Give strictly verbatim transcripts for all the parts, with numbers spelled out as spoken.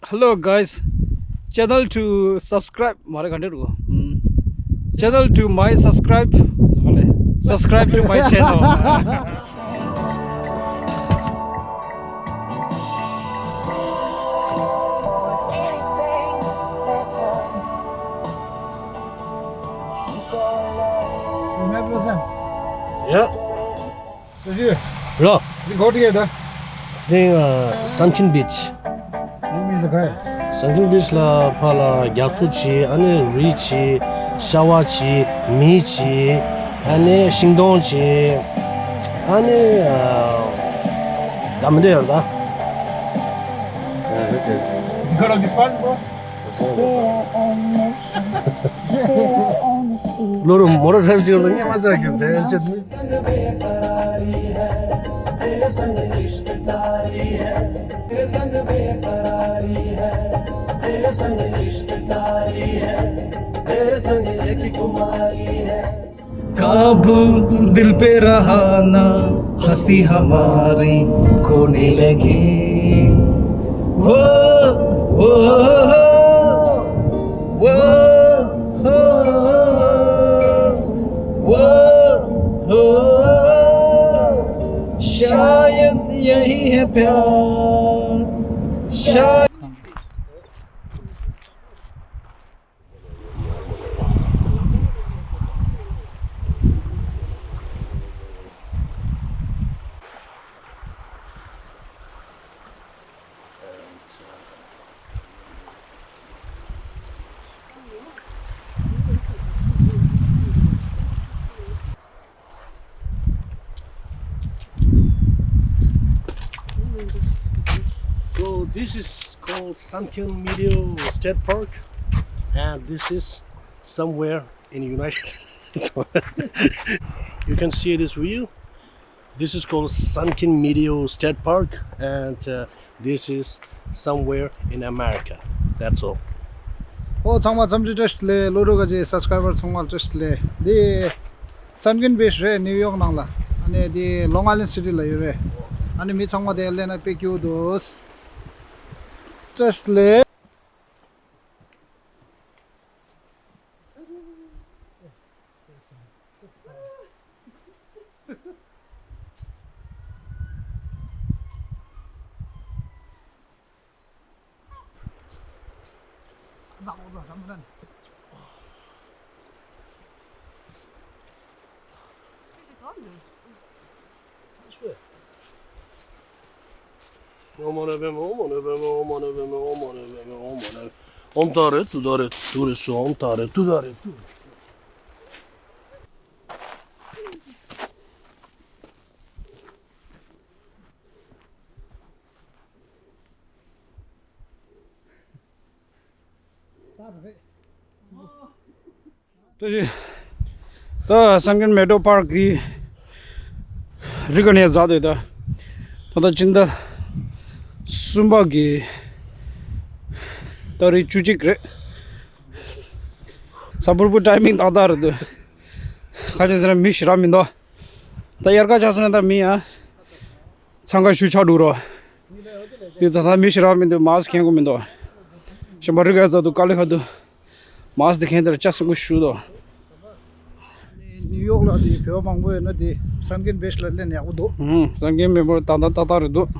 Hello guys, channel to subscribe. མ་རེད། ག་འདྲ་རེད་གོ། ཨམ། Channel to my subscribe. Subscribe to my channel. Yeah. རོ། Go together. Then, uh, Sunken Beach. Sunken Beach ལ་ཕར་ལ་རྒྱ་མཚོ་ཆེ། ཨ་ནི་རི་ཆེ། ཤ་བ་ཆེ། མི་ཆེ། ཨ་ནི་ཤིང་སྡོང་ཆེ། ཨ་ནི་ཨ། ད་མི་འདྲ་ཡོད་ད། It's gonna be fun, bro. ལོ་རུ་མོ་ར་ཁྲབ་ཅིག་ལ་ངས་མ་ཚ་གི་བན་ཆད། काबू दिल पे रहा ना, हस्ती हमारी खोने लगी। वो, वो, वो, वो, वो, शायद यही है प्यार, शायद। So this is called Sunken Meadow State Park, and this is somewhere in United States. You can see this view. This is called Sunken Meadow State Park, and uh, this is somewhere in America. That's all. ཨོ་ཚང་མ་འཚམས་འདྲི་བཀྲ་ཤིས་བདེ་ལེགས། ལོ་དྲུག་ག་ཅེ་subscriber་ཚང་མ་བཀྲ་ཤིས་བདེ་ལེགས། འདི་Sunken Beach་རེད། ནིའུ་ཡོག་ནང་ལ། ཨ་ནི་འདི་Long Island City་ལ་ཡོད་རེད། ཨ་ནི་མི་ཚང་མ་དེ་སླེབས་ན་དཔེ་སྐྱིད་པོ་འདུག། བཀྲ་ཤིས་བདེ་ལེགས། ད་ཅི། ད་Sunken Meadow Park་གི་རི་ག་ནས་ཟག་དེ་ད། ད་ད་སྤྱི་ཟླ་གསུམ་པ་གི་ཏ་རིག་བཅུ་གཅིག་རེད། ས་ཕུར་བུ་timing་ཏག་ཏག་རེད་འདུག། ཁ་ཅིག་ཟེར་ན་མི་ཞེ་དྲག་མི་འདུག། ད་དབྱར་ཁ་ཆགས་སོང་ན་ད་མི་ཡང་འཚང་ཁ་ཤུགས་ཆག་འགྲོ་རོ། དེ་ད་ད་མི་ཞེ་དྲག་མི་འདུག། mask་གྱོན་དགོས་མི་འདུག། གཞན་པ་རི་ག་ཟག་འདུག། དཀའ་ལས་ཁག་འདུག། mask་དེ་གྱོན་དེར་ལྕགས་སྲིན་པོ་ཞུ་དོ། ནིའུ་ཡོག་ལ་དེ་བོད་པ་མང་པོ་ཡོད་ན་དེ་Sunken Beach་ལ་སླེབས་ན་ཡག་པོ་འདུག། ཧུམ། Sunken Meadow་ད་ད་ཏག་ཏག་རེད་འདུག།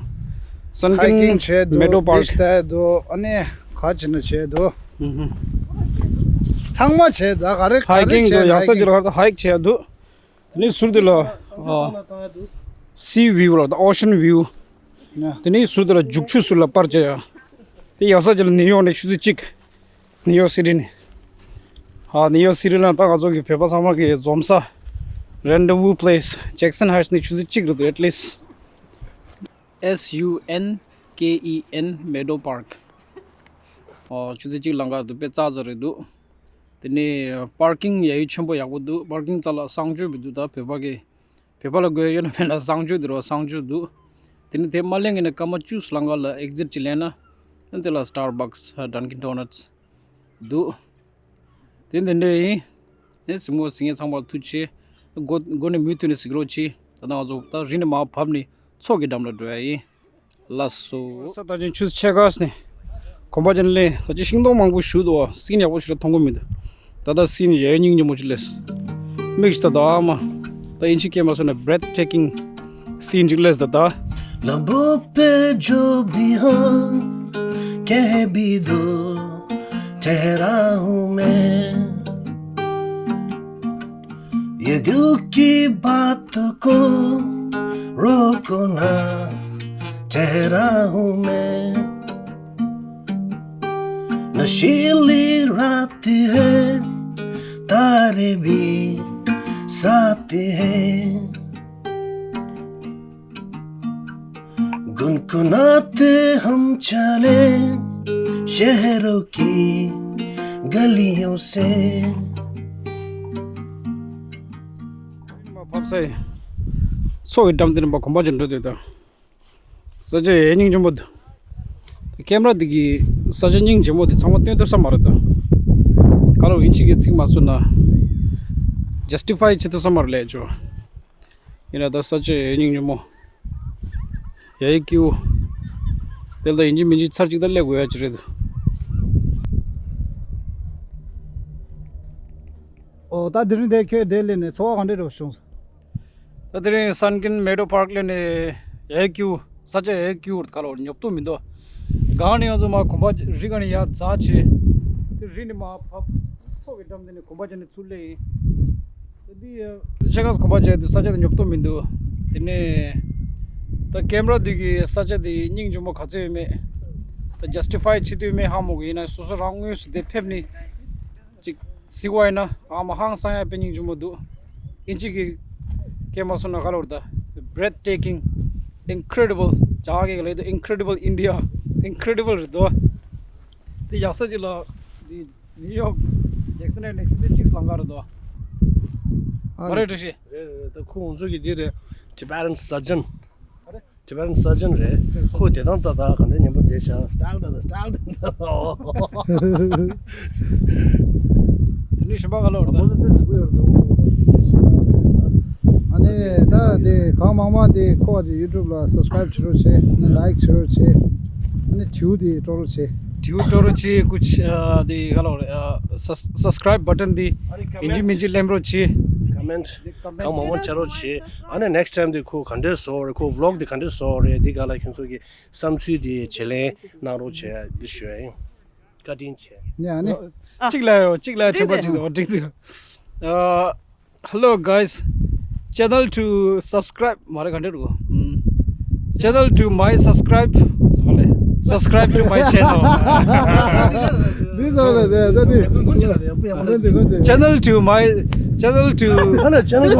Hiking་བྱས་འདུག། Beach་ལྟ་འདུག། ཨ་ནི་ག་བྱས་ན་བྱས་འདུག། ཧུམ་ཧུམ། ཚང་མ་བྱས་འདུག། ག་རེ་ག་རེ་hiking་བྱས་འདུག། ཡག་ས་ཅིག་ལ་ག་རེ་hike་བྱས་འདུག། དེ་ནས་ཟུར་དེ་ལ་ཨ་sea view་ལ་ད་ocean view། དེ་ནས་ཟུར་དེ་ལ་རྒྱུག་ཆུ་ཟུར་ལ་པར་བྱས་ཡ། དེ་ཡག་ས་ཅིག་ལ་ནིའུ་ཡོག་ནས་ཆུ་ཚོད་གཅིག། ནིའུ་ཡོག་སི་ཊི་ནས། ཨ་ནིའུ་ཡོག་སི་ཊི་ལ་ད་ང་ཚོ་གི་བོད་པ་ཚང་མ་གི་འཛོམས་ས་rendezvous place་Jackson Heights་ནས་ཆུ་ཚོད་གཅིག་རེད་འདུག། at least S U N K E N Meadow Park། ཨོ་ཆུ་ཚོད་གཅིག་ལམ་ཁ་འདུག། དཔེ་ཚ་ཚ་རེད་འདུག། དེ་ནས་parking་ཡ་ཡི་ཆེན་པོ་ཡག་པོ་འདུག། parking་རྩ་ལ་གསང་སྤྱོད་བི་འདུག། ད་བོད་པ་གི་བོད་པ་ལ་དགོས་ཡོད་ན་མེད་ན་གསང་སྤྱོད་འདི་རུ་གསང་སྤྱོད་འདུག། དེ་ནི་དེ་མ་ལེན་གི་ནས་སྐར་མ་བཅུ་ལམ་ཁ་ལ་exit་ཅིག་ལེན་ན་ཨ་དེ་ལ་Starbucks་Dunkin Donuts་འདུག། དེ་འདི་འདྲ་ཡིན། ཨེ་གཟིགས་མོ་གཟིགས་མཁན་ཚང་མ་ལ་ཐུགས་རྗེ་ཆེ། སྒོ་སྒོ་ནས་མུ་མཐུད་ནས་གཟིགས་རོགས་གྱིས། ད་ལྟ་ང་ཚོ་ད་རི་ནས་མར་བབས་ནས་མཚོ་གི་འགྲམ་ལ་འགྲོ་ཡ་ཡིན། ལགས་སོ། ས་ད་ཅིང་ཆུ་ཚོད་ཕྱེད་ཀ་ནས་ གོམ་པ་ཅན་ལས་ད་ཅི་ཤིང་སྡོང་མང་པོ་བཞུགས་འདུག་བ། སིན་ཡག་པོ་ཞིག་མཐོང་གི་མི་འདུག་ད་ལྟ་སིན་ཡ་སྙིང་རྗེ་མོ་ཅིག་སླེབས། མིག་ཤི་ད་ད་ཨ་མ། ད་ཨིན་ཇི་སྐད་མ་སོང་ན་breathtaking scene ཅིག་སླེབས་ད་ད། लबों पे जो भी हो, कह भी दो, ठहरा हूँ मैं। ये दिल की बात को रोको ना, ठहरा हूँ मैं। नशीली रात है, तारे भी साथ हैं। गुनगुनाते हम चले शहरों की गलियों से। ཕབ་སའི་མཚོ་གི་འགྲམ་དེ་ནས་མར་གོམ་པ་ཅན་འགྲོ་དུས་ད། ས་ཆ་ཡ་སྙིང་རྗེ་མོ་འདུག་ཀེམ་ར་འདི་གི་ས་ཆ་སྙིང་རྗེ་མོ་འདི་ཚང་མ་སྟོན་ཐུབ་ས་མ་རེད་ད། ག་རེ་ཨིན་ཇི་གི་ཚིག་མ་བཟོས་ན་ཇས་ཊི་ཕའི་བྱེད་ཐུབ་ས་མ་རེད་ལས་ཆོ། ཡིན་ན་ད་ས་ཆ་ཡ་སྙིང་རྗེ་མོ། ཡ་ཡི་ཀིའུ། དེ་ལ་ད་ཡིན་གཅིག་མིན་གཅིག་ཚར་གཅིག་ད་སླེབས་དགོས་ཡ་ཅིག་རེད་འདུག་ཨོ་ད་དེ་རིང་དེ་ཁྱོད་དེ་སླེབས་ནས་ཚོར་བ་ག་འདྲ་འདྲ་བྱུང་སོང་། ད་དེ་རིང་སན་ཀིན་མེ་ཌོ་པཱརྐ་སླེབས་ནས་ཡ་ཡི་ཀིའུ་ས་ཆ་ཡ་ཡི་ཀིའུ་ག་ལ་ཉོབ་ཏོ་མི་འདུག་གང་ནས་ང་ཚོ་མར་གོམ་པ་རི་ག་ནས་ཡར་འཛེགས་བྱས། དེ་རི་ནས་མར་ཕབ་མཚོ་གི་འགྲམ་དེ་ནས་གོམ་པ་བྱས་ནས་ཚུར་སླེབས་ཡིན། ད་འདི་ཆེ་ཁ་གོམ་པ་བྱས་དུས་ས་ཆ་དེ་ཉོབ་ཏོ་མི་འདུག་དེ་ནས་ད་ཀེམ་ར་འདི་གི་ས་ཆ་དེ་སྙིང་རྗེ་མོ་ག་ཚོད་ཡོད་མེད། ད་ཇས་ཊི་ཕའི་བྱེད་ཐུབ་མེད་ཧ་མ་གོ་ཡིན་ན་སོ་སོ་རང་དངོས་སུ་དེ་ཕེབས་ནས། ཅིག་གཟིགས་པ་ཡིན་ན་ཨ་མ་ཧང་སང་ཡ་དཔེ་སྙིང་རྗེ་མོ་འདུག་ཨིན་ཇི་གི་སྐད་མ་སོང་ན་ག་ལབ་རེད་ད། breathtaking, incredible, རྒྱ་གར་སྐད་ལ་ཡོད་ད་incredible India, incredible རེད་དོ། དེ་ཡག་ས་ཅིག་ལ་དེ་ནིའུ་ཡོག་ཇེག་སན་ནས་ཆུ་ཚོད་གཅིག་ལང་ག་རེད་དོ། ཨ་མ་རེད་བཀྲ་ཤིས། རེད་རེད། ད་ཁོ་ང་ཚོ་གི་འདི་རེད། Tibetan surgeon། ཨ་རེད། Tibetan surgeon རེད། ཁོ་དེ་དང་ད་ད་ག་འདྲ་ཉན་པོ་བསྡད་ཤག style ད་ད་style ད་ད། དེ་ནས་གཞན་པ་ག་ལབ་རེད་ད། ཁོ་ཚོ་དཔེ་གཟིགས་པོ་ཡོད་རེད་ད། ཨ་ནི་ད་དེ་གང་མང་མང་དེ་ཁོ་གི་ཡུ་ཊུབ་ལ་སབ་སི་ཀ་རེབ་བྱེད་རོགས་བྱེད། ཨ་ནི་ལའིག་བྱེད་རོགས་བྱེད། ཨ་ནི་བྱིའུ་དེ་སྤྲོ་རོགས་བྱེད། བྱིའུ་སྤྲོ་རོགས་བྱེད། ཀུ་ཆ་ཨ་དེ་ག་ལབ་རེད། ཨ་སབ་སབ་སི་ཀ་རེབ་བ་ཊན་དེ་ཨ་ནི་ཡིན་གཅིག་མིན་གཅིག་ལེན་རོགས་བྱེད། ཀོ་མེན་ཊི་གང་མང་མང་བྱེད་རོགས་བྱེད། ཨ་ནི་ནེག་སི་ཊའིམ་དེ་ཁོ་ག་འདྲས་བཟོ་རེད། ཁོ་བི་ལོག་དེ་ག་འདྲས་བཟོ་རེད། འདི་ག་ལ་ཁྱོད་ཚོ་གི་བསམ་ཚུལ་དེ་བརྗེ་ལེན་གནང་རོགས་བྱས་འདི་ཞུ་ཡ་ཡིན། བཀའ་དྲིན་ཆེ། ཡ་ནི། གཅིག་ལ་ཡོད། གཅིག་ལ་དྲན་པ་གཅིག་འདུག་འགྲིག་འདུག་ཨ། Hello guys, channel to subscribe མ་རེད་ག་འདྲ་རུ། Channel to my subscribe. Subscribe to my channel. འདི་ཚོ་ལ་ཟེར་ད་འདི། Channel to my channel to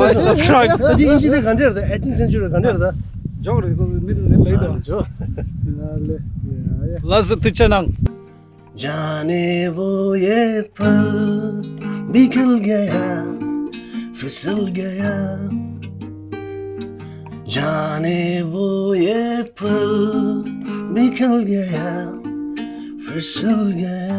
my subscribe. འདི་ཨིན་ཇི་ནས་ག་འདྲ་རེད། ཨེ་ཊིན་སེན་ཅུ་རི་ག་འདྲ་རེད། འཇོག་རེད། ཁོ་མི་དེ་ནས་ལེགས་དང་། འཇོག་ལ་ལེ། ཡ་ཡ། ལགས་སོ་ཐུགས་རྗེ་གནང་། जाने वो ये पल बिखर गया, फिसल गया। जाने वो ये पल बिखर गया, फिसल गया।